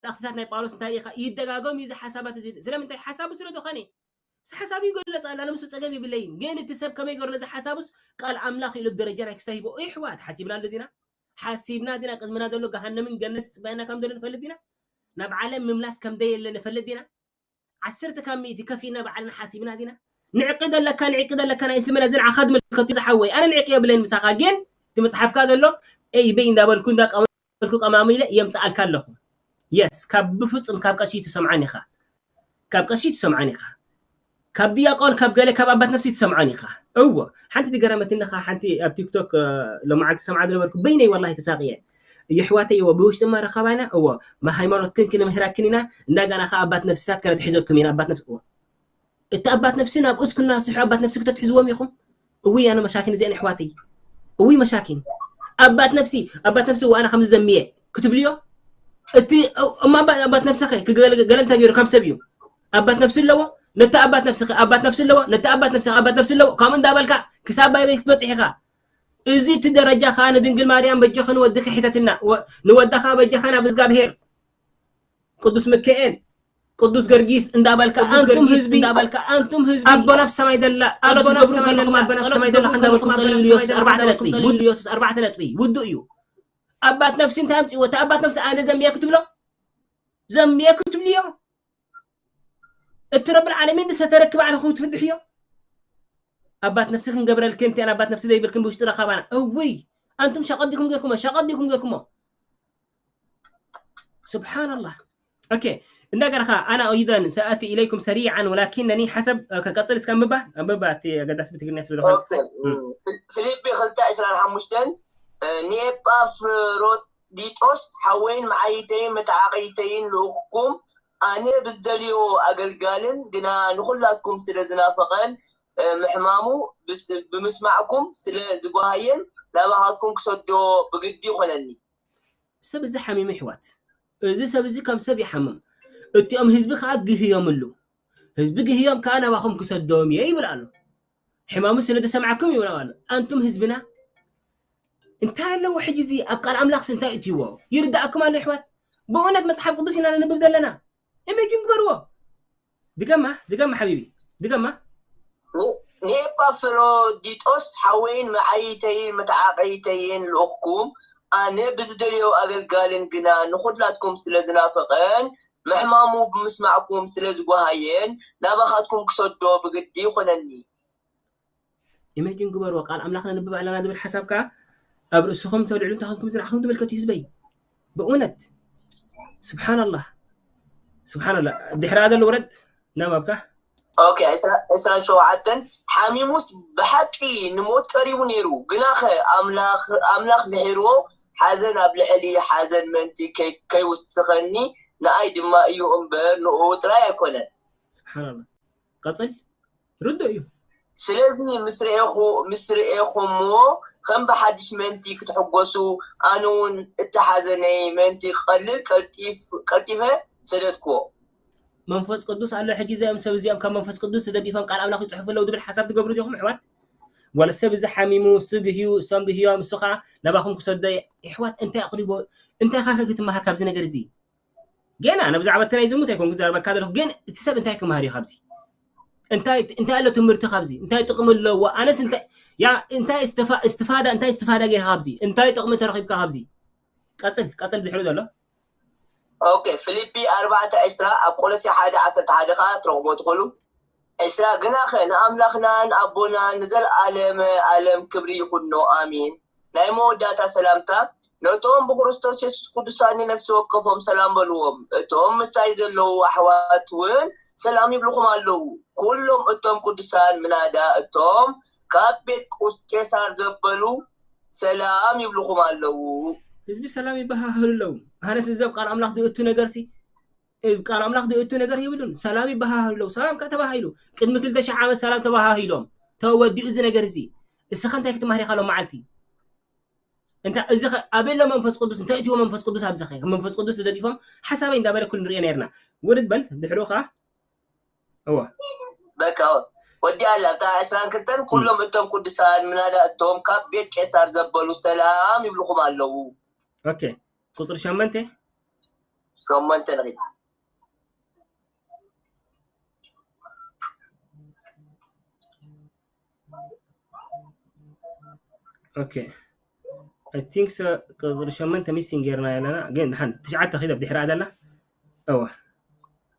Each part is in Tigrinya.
መልእኽትታት ናይ ጳውሎስ እንታይ ኢኻ ይደጋገም እዩ እዚ ሓሳባት እዚ። ስለምንታይ ሓሳቡ ስለ ዝኾነ። እዚ ሓሳቡ ይገለጽ ኣሎ፣ ኣነ ምስኡ ጸገም የብለይን። ግን እቲ ሰብ ከመይ ገይሩ ነዚ ሓሳቡስ ቃል ኣምላኽ ኢሉ ብደረጃ ናይ ክሳብ ሂቦ። ይሕዋት ሓሲብናሉ ዲና? ሓሲብና ዲና ቅድምና ዘሎ ገሃነምን ገነት ይጽበየና ከም ዘሎ ንፈልጥ ዲና? ናብ ዓለም ምምላስ ከም ደየለ ንፈልጥ ዲና? ዓሰርተ ካብ ሚእቲ ከፊልና ባዕልና ሓሲብና ዲና? ንዕቂ ዘለካ ንዕቂ ዘለካ ናይ እስልምና እዚ ንዓኻ ዝምልከቱ ዝሓወይ ኣነ ንዕቂ የብለይን ምሳኻ ግን እቲ መጽሓፍካ ዘሎ ኤይ በይ እንዳበልኩ እንዳቀመልኩ ቀማሚለ የምጽኣልካ ኣለኹ። የስ ካብ ብፍጹም ካብ ቀሺ ትሰምዓን ኢኻ። ካብ ቀሺ ትሰምዓን ኢኻ። ካብ ድያቆን ካብ ገለ ካብ ኣባት ነፍሲ ትሰምዓን ኢኻ። እዎ ሓንቲ ዝገረመትኒ ኸዓ ሓንቲ ኣብ ቲክቶክ ሎማዓልቲ ሰምዓ ዝነበርኩ በይነይ ወላሂ ተሳቕየ። የሕዋተይ እዎ ብውሽጢ እማ ረኸባና እዎ ሃይማኖትክን ክንምህራክን ኢና እንዳጋና ኸዓ ኣባት ነፍስታት ከነትሕዘኩም ኢና ኣባት ነፍሲ እዎ እቲ ኣባት ነፍሲ ናብ እስኩና ስሑ ኣባት ነፍሲ ክተትሕዝዎም ኢኹም። እውይ ኣነ መሻኪን እዚአን ኣሕዋተይ እውይ መሻኪን ኣባት ነፍሲ ኣባት ነፍሲ እዋ ኣነ ከምዚ ዘምየ ክትብልዮ እቲ እማ ኣባት ነፍስኸ ገለ እንታይ ገይሩ ካብ ሰብ እዩ ኣባት ነፍሲ ኣለዎ ነቲ ኣባት ነፍስኸ ኣባት ነፍሲ ኣለዎ ነቲ ኣባት ነፍስኸ ኣባት ነፍሲ ኣለዎ ከምኡ እንዳበልካ ክሳብ ባይበይ ክትበፅሕ ኢኻ እዚ እቲ ደረጃ ከዓ ንድንግል ማርያም በጀኸ ንወድኺ ሒተትና ንወዳኻ በጀኸ ናብ እግዚኣብሄር ቅዱስ ሚካኤል ቅዱስ ገርጊስ እንዳበልካ ኣንቱም ህዝቢ እንዳበልካ ኣንቱም ህዝቢ ኣቦና ኣብ ሰማይ ደላ ጸሎት ትገብሩ ከለኹም ኣቦና ኣብ ሰማይ ደላ እንዳበልኩም ጸልዩ ኢዮስስ ኣርባዕተ ነጥቢ ውዱ ኢዮስስ ኣርባዕተ ነጥቢ ውዱ እዩ ኣባት ነፍሲ እንታይ ኣምጽእዎ እቲ ኣባት ነፍሲ ኣነ ዘምየ ክትብሎ ዘምየ ክትብልዮ እቲ ረብል ዓለሚን ዝሰተረኪ ባዕልኹም ትፍድሕዮ ኣባት ነፍሲ ክንገብረልክን እቲኣን ኣባት ነፍሲ ዘይብልክን ብውሽጢ ረኻባና እውይ ኣንቱም ሸቐጥ ዲኹም ገርኩሞ ሸቐጥ ዲኹም ገርኩሞ سبحان الله اوكي እንደገና ኸዓ أنا أيضا سأتي إليكم سريعا ولكنني حسب ክቐጽል እስከ ኣንብባ ኣንብባ እቲ ኣገዳሲ ብትግርኛ ስለ ዝኾነ ፊልጲ ክልተ ዕስራን ሓሙሽተን ንኤጳፍሮዲጦስ ሓወይን መዓይተይን መተዓቒተይን ልኡኽኩም ኣነ ብዝደልዮ ኣገልጋልን ግና ንኹላትኩም ስለ ዝናፈቐን ምሕማሙ ብምስማዕኩም ስለ ዝጓሃየን ናባኻትኩም ክሰዶ ብግዲ ይኾነኒ። ሰብ እዚ ሓሚሙ ይሕዋት፣ እዚ ሰብ እዚ ከም ሰብ ይሓምም፣ እቲኦም ህዝቢ ከኣ ግህዮም ኣሉ፣ ህዝቢ ግህዮም ከኣ ናባኹም ክሰዶም እየ ይብል ኣሎ። ሕማሙ ስለ ዝሰምዓኩም ይብል ኣሎ። ኣንቱም ህዝብና እንታይ ኣለዎ ሕጂ እዚ ኣብ ቃል ኣምላኽስ እንታይ እትይዎ ይርድኣኩም ኣሎ ይሕዋት። ብእውነት መጽሓፍ ቅዱስ ኢና ነንብብ ዘለና። ኢሜጅን ግበርዎ። ድገማ ድገማ ሓቢቢ ድገማ። ንኤጳፍሮዲጦስ ሓወይን መዓይተይን መተዓቐይተይን ልኡኽኩም ኣነ ብዝደልዮ ኣገልጋልን ግና ንኹላትኩም ስለ ዝናፈቐን ምሕማሙ ብምስማዕኩም ስለ ዝጓሃየን ናባኻትኩም ክሰዶ ብግዲ ይኾነኒ። ኢሜጅን ግበርዎ ቃል ኣምላኽ ነንብብ ኣለና ዝብል ሓሳብ ከኣ ኣብ ርእስኹም ተልዕሉ እንታይ ኮንኩም ዝንዓኹም ዝምልከት እዩ ህዝበይ። ብእውነት ስብሓንላህ ስብሓንላህ ድሕሪ ኣደል ውረድ ናብ ኣብካ ኦኬ ዕስራን ሸውዓተን ሓሚሙስ ብሓቂ ንሞት ቀሪቡ ነይሩ ግናኸ ኣምላኽ ምሒርዎ ሓዘን ኣብ ልዕሊ ሓዘን መንቲ ከይውስኸኒ ንኣይ ድማ እዩ እምበር ንኡ ጥራይ ኣይኮነን ስብሓንላህ ቀፅል ርዱእ እዩ ስለዚ ምስ ርኤኹምዎ ከም ብሓድሽ መንቲ ክትሕጎሱ ኣነ እውን እቲ ሓዘነይ መንቲ ክቐልል ቀልጢፈ ሰደድክዎ መንፈስ ቅዱስ ኣሎ ሕጂ እዚኦም ሰብ እዚኦም ካብ መንፈስ ቅዱስ ተደጊፎም ቃል ኣምላኽ ይፅሕፉ ኣለዉ ዝብል ሓሳብ ትገብሩ ዲኹም ኣሕዋት ዋላ ሰብ እዚ ሓሚሙ እሱ ግህዩ እሶም ግህዮም እሱ ከዓ ናባኹም ክሰዶ ኣሕዋት እንታይ ኣቕሪቦ እንታይ ኻኸ ክትመሃር ካብዚ ነገር እዚ ገና ነብዛዕባ እቲ ናይ ዝሙት ኣይኮንኩ ዘረበካ ዘለኹ ግን እቲ ሰብ እንታይ ክመሃር እዩ ካብዚ እንታይ እንታይ ኣሎ ትምህርቲ ካብዚ እንታይ ጥቕሚ ኣለዎ ኣነስ እንታይ ያ እንታይ እስትፋዳ እንታይ እስትፋዳ ጌርካ ካብዚ እንታይ ጥቕሚ ተረኺብካ ካብዚ ቀጽል ቀጽል ድሕሪ ዘሎ ኦኬ ፊልጲ ኣርባዕተ ዕስራ ኣብ ቆሎሴ ሓደ ዓሰርተ ሓደ ከዓ ትረኽቦ ትኽእሉ ዕስራ ግናኸ ንኣምላኽናን ኣቦናን ንዘለኣለመ ኣለም ክብሪ ይኹኖ ኣሚን ናይ መወዳእታ ሰላምታ ነቶም ብክርስቶስ የሱስ ቅዱሳን ንነፍሲ ወከፎም ሰላም በልዎም። እቶም ምሳይ ዘለዉ ኣሕዋት እውን ሰላም ይብልኹም ኣለዉ። ኩሎም እቶም ቅዱሳን ምናዳ እቶም ካብ ቤት ቁስ ቄሳር ዘበሉ ሰላም ይብልኹም ኣለዉ። ህዝቢ ሰላም ይበሃሃሉ ኣለዉ። ኣነስ እዚ ኣብ ቃል ኣምላኽ ዝእቱ ነገርሲ ቃል ኣምላኽ ዝእቱ ነገር የብሉን። ሰላም ይበሃሃሉ ኣለዉ። ሰላም ከ ተባሃሂሉ ቅድሚ ክልተ ሽሕ ዓመት ሰላም ተባሃሂሎም ተወዲኡ እዚ ነገር እዚ እስኻ እንታይ ክትማህር ኢኻ ሎም መዓልቲ እንታይ እዚ ኣበሎ መንፈስ ቅዱስ እንታይ እትዎ መንፈስ ቅዱስ ኣብዚ ኸ መንፈስ ቅዱስ ተደጊፎም ሓሳበይ እንዳበለ ኩሉ ንሪኦ ነርና ውርድ በል ድሕሩ ኸዓ እዎ በቃ ወዲ ኣላ እታ ዕስራን ክልተን ኩሎም እቶም ቅዱሳን ምናዳ እቶም ካብ ቤት ቄሳር ዘበሉ ሰላም ይብልኹም ኣለዉ ኦኬ ቁፅሪ ሸመንተ ሸሞንተ ንኺድ። Okay, I think so. ቁፅሪ ሸሞንተ ሚሲንግ ጌርና ኣለና፣ ግን ድሓን ትሽዓተ ኺድ ኣብ ድሕሪኣ ዘላ። እወ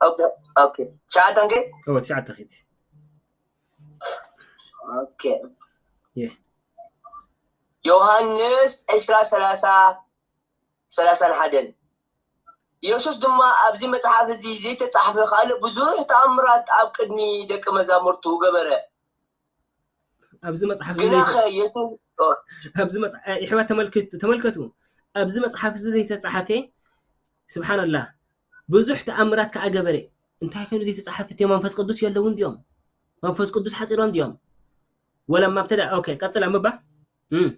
Okay, okay። ትሽዓተ እንከ? እወ ትሽዓተ ኺድ። Okay። Yeah። ዮሃንስ ዕስራ ሰላሳ፣ ሰላሳን ሓደን። ኢየሱስ ድማ፣ ኣብዚ መጽሓፍ እዚ ዘይተጻሕፈ ካልእ ብዙሕ ተኣምራት ኣብ ቅድሚ ደቂ መዛሙርቱ ገበረ። ኣብዚ መጽሓፍ እዚ ግናኸ ዘይተ- ኢየሱስ ኣብዚ መጽ- ኣሕዋት ተመልከቱ፣ ተመልከቱ። ኣብዚ መጽሓፍ እዚ ዘይተጻሓፈ፣ ስብሓንላህ፣ ብዙሕ ተኣምራት ከኣ ገበረ። እንታይ ኮይኑ ዘይተጻሓፈ? እቲ መንፈስ ቅዱስ የለውን ድዮም? መንፈስ ቅዱስ ሓጺሮም ድዮም? ወለማ ኣብተዳ ኦኬ፣ ቀጽል ኣምባ። እም፣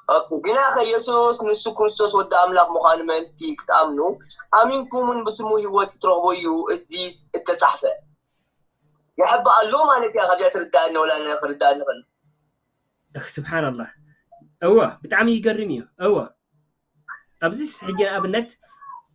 ኦኬ፣ ግናኸ ኢየሱስ ንሱ ክርስቶስ ወዲ ኣምላኽ ምዃኑ ምእንቲ ክትኣምኑ፣ ኣሚንኩምን ብስሙ ህይወት ትረኽቦ እዩ፣ እዚ እተጻሕፈ። ይሕብእ ኣሎ ማለት እያ። ካብዚኣ ትርዳእኒ ወላ ክርዳእኒ ከሎ። ስብሓንላህ። እወ፣ ብጣዕሚ ይገርም እዩ። እወ፣ ኣብዚ ሕጂ ንኣብነት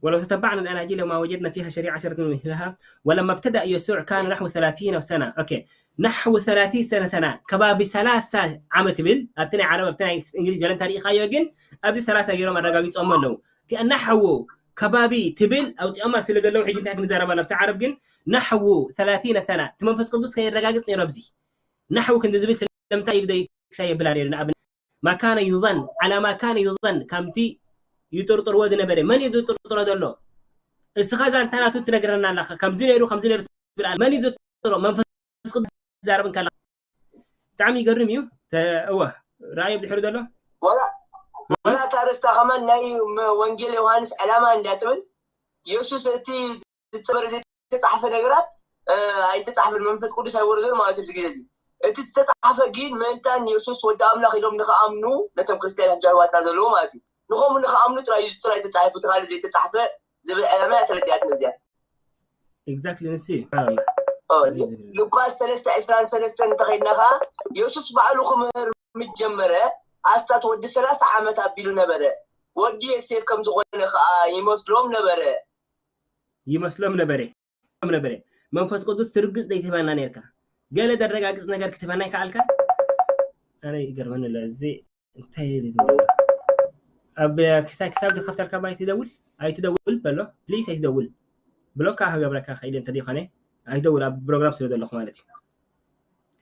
ولو تتبعنا الأناجيل وما وجدنا فيها شريعة شرة مثلها ولما ابتدأ يسوع كان نحو ثلاثين سنة. ኦኬ፣ ናሕው ሰላሲን ሰነ ሰና፣ ከባቢ ሰላሳ ዓመት ትብል ኣብቲ ናይ ዓረብ ኣብቲ ናይ እንግሊዝ ገለ እንተሪኢኻዮ፣ ግን ኣብዚ ሰላሳ ገይሮም ኣረጋጊፆም ኣለዉ። እቲ ናሕው ከባቢ ትብል ኣውፂኦማ ስለ ዘለዉ ሕጂ እንታይ ክንዛረብ ኣሎ ኣብቲ ዓረብ፣ ግን ናሕው ሰላሲን ሰና እቲ መንፈስ ቅዱስ ከየረጋግፅ ነይሩ። ኣብዚ ናሕው ክንዲ ዝብል ስለምንታይ ኢሉ ክሳይ የብላ ነይሩ። ንኣብነት ማካነ ዩዘን ዓላ ማካነ ዩዘን፣ ከምቲ ይጥርጥርዎ ዝነበረ። መን እዩ ዝጥርጥሮ ዘሎ? እስኻ እዛ እንታ ናቱ ትነግረና ኣለኻ። ከምዚ ነይሩ ከምዚ ነይሩ ትብል ኣለ። መን እዩ ዝጥርጥሮ? መንፈስ ቅዱስ ዛረብ እንከላ። ብጣዕሚ ይገርም እዩ። ተ- እወ፣ ራእይ ብድሕሪ ዘሎ ወላ ወላ እታ ርእስታ ከማን ናይ መ- ወንጌል ዮሃንስ ዕላማ እንዳ ትብል ኢየሱስ እቲ ዝተበረ ዘይተጻሕፈ ነገራት እ፣ ኣይተጻሕፈን፣ መንፈስ ቅዱስ ኣይወረደን ማለት እዩ። ኣብዚ ግዜ እዚ እቲ ዝተጻሕፈ ግን ምእንታን ኢየሱስ ወዲ ኣምላኽ ኢሎም ንኽኣምኑ ነቶም ክርስትያናት ጃህዋትና ዘለዉ ማለት እዩ። ንኸምኡ ንኽኣምኑ ጥራይ እዩ ጥራይ ተጻሒፉ፣ እቲ ካልእ ዘይተጻሕፈ ዝብል ዕላማ እያ ተረዲኣትና እዚኣ። ኤግዛክትሊ ንሱ እዩ። ስብሓንላህ። ኦ፣ ሉቃስ ሰለስተ ዕስራን ሰለስተን እንተኸይድና ኸዓ ኢየሱስ ባዕሉ ክምህር ምስ ጀመረ ኣስታት ወዲ ሰላሳ ዓመት ኣቢሉ ነበረ። ወዲ ዮሴፍ ከም ዝኾነ ኸዓ ይመስሎም ነበረ። ይመስሎም ነበረ። ነበረ። መንፈስ ቅዱስ ትርግጽ ዘይትህበና ነርካ። ገለ ደረጋግጽ ነገር ክትህበና ይከኣልካ? ኣነ ይገርመኒ ኣሎ። እዚ እንታይ እዩ ዝብል? ኣብ ክሳብ ክሳብ ዝኸፍተልካ ባ ኣይትደውል፣ ኣይትደውል በሎ። ፕሊስ ኣይትደውል። ብሎካ ክገብረካ ክእል እንተ ዘይኮነ ኣይትደውል፣ ኣብ ፕሮግራም ስለ ዘለኹ ማለት እዩ።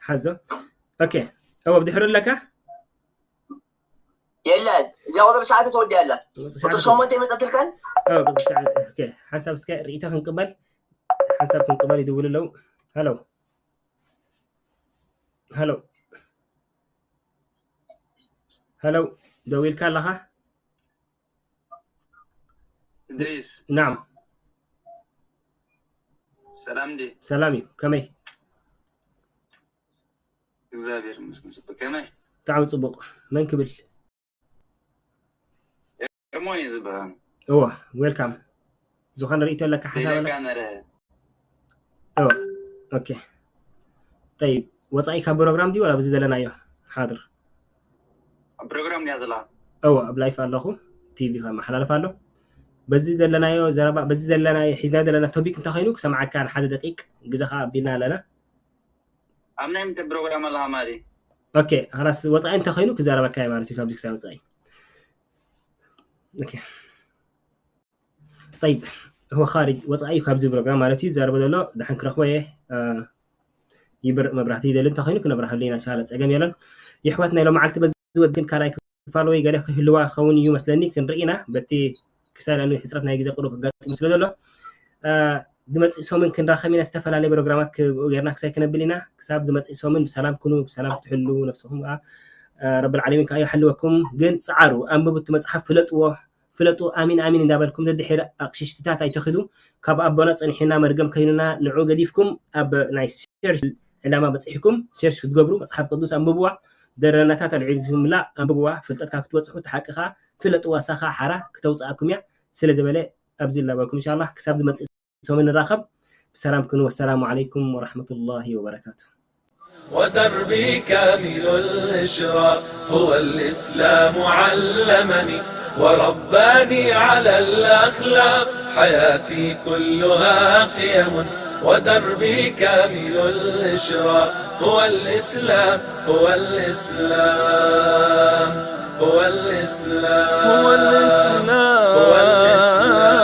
ሓዞ። ኦኬ። እወ፣ ብድሕሩ ኣለካ? የለን፣ እዚኣ ቁፅሪ ትሽዓተ ተወዲኣ ኣላ። ቁፅሪ ትሽዓተ ቁፅሪ ሸሞንተ ይመፀትልካን? እወ፣ ቁፅሪ ትሽዓተ። ኦኬ፣ ሓንሳብ እስከ ርኢቶ ክንቅበል፣ ሓንሳብ ክንቅበል ይድውሉ ኣለዉ። ሃሎ። ሃሎ። ሃሎ፣ ደው ኢልካ ኣለኻ? እድሪስ፣ ናም። ሰላም ድዩ? ሰላም እዩ። ከመይ? እግዚኣብሔር ይመስገን። ጽቡቅ። ከመይ? ብጣዕሚ ጽቡቕ። መን ክብል? ኤርሞን እዩ ዝበሃል። እወ፣ ዌልካም። ዝኾነ ርእይቶ ኣለካ፣ ሓሳብ ኣለካ? ሌላካ ነረ እወ፣ ኦኬ። ጠይብ፣ ወጻኢ ካብ ፕሮግራም ድዩ ወላ በዚ ዘለናዮ? ሓድር። ኣብ ፕሮግራም እያ ዘላ። እወ፣ ኣብ ላይፍ ኣለኹ። ቲቪ ከመሓላልፍ ኣሎ። በዚ ዘለናዮ ዘረባ፣ በዚ ዘለናዮ፣ ሒዝናዮ ዘለና ቶፒክ እንታይ ኮይኑ ክሰምዓካ ንሓደ ደቂቅ ግዜ ከኣ ኣቢልና ኣለና። ኣብ ናይ ምንታይ ፕሮግራም ኣለኻ ማለት እዩ? ኦኬ፣ ኻላስ ወጻኢ እንተ ኮይኑ ክዛረበካ እየ ማለት እዩ፣ ካብዚ ክሳብ ወጻኢ። ኦኬ። ጠይብ፣ هو خارج፣ ወጻኢ እዩ ካብዚ ፕሮግራም ማለት እዩ፣ ዝዛረበ ዘሎ። ደሓን ክረኽቦ እየ። እ፣ ይብርእ መብራህቲ ይደሊ እንተ ኮይኑ ክነብረሃሉ ኢና፣ ኢንሻላህ፣ ጸገም የለን። የሕዋት፣ ናይ ሎማዓልቲ በዚ ወዲ ግን ካልኣይ ክፋል ወይ ገለ ክህልዋ ክኸውን እዩ መስለኒ፣ ክንርኢ ኢና። በቲ ክሳይ፣ ለኣኑ ሕጽረት ናይ ግዜ ቁሩብ ከጋጥም ስለ ዘሎ፣ እ፣ ዝመጽእ ሰሙን ክንራኸብ ኢና፣ ዝተፈላለየ ፕሮግራማት ክብኡ ጌርና ክሳይ ክነብል ኢና። ክሳብ ዝመጽእ ሰሙን ብሰላም ኩኑ፣ ብሰላም ክትሕሉ፣ ነፍስኹም ከኣ፣ እ፣ ረብል ዓለሚን ከኣ ይሓልወኩም። ግን ጽዓሩ፣ ኣንብቡ፣ እቲ መጽሓፍ ፍለጥዎ፣ ፍለጡ፣ ኣሚን ኣሚን እንዳበልኩም፣ ደድሕሪ ኣቕሽሽትታት ኣይትኺዱ። ካብ ኣቦና ጸኒሑና፣ መርገም ከይኑና፣ ንዑ ገዲፍኩም ኣብ ናይ ሴርች ዕላማ በጺሕኩም፣ ሴርች ክትገብሩ፣ መጽሓፍ ቅዱስ ኣንብብዋ፣ ደረናታት ኣልዒልኩምላ ኣንብብዋ፣ ፍልጠትካ ክትበጽሑ፣ እቲ ሓቂ ከኣ ፍለጥዋ፣ ሳኻ ሓራ ክተውጽኣኩም እያ ስለ ዝበለ ኣብዚ ይላበኩም። ኢንሻላህ ክሳብ ዝመጽእ ሰሙን ንራኸብ። ብሰላም ኩኑ። ወሰላሙ ዓለይኩም ወራህመቱላሂ ወበረካቱ። ودربي كامل الإشراق هو الإسلام علمني ورباني على الأخلاق. حياتي كلها قيم، ودربي كامل الإشراق. هو الإسلام، هو الإسلام، هو الإسلام، هو الإسلام، هو الإسلام.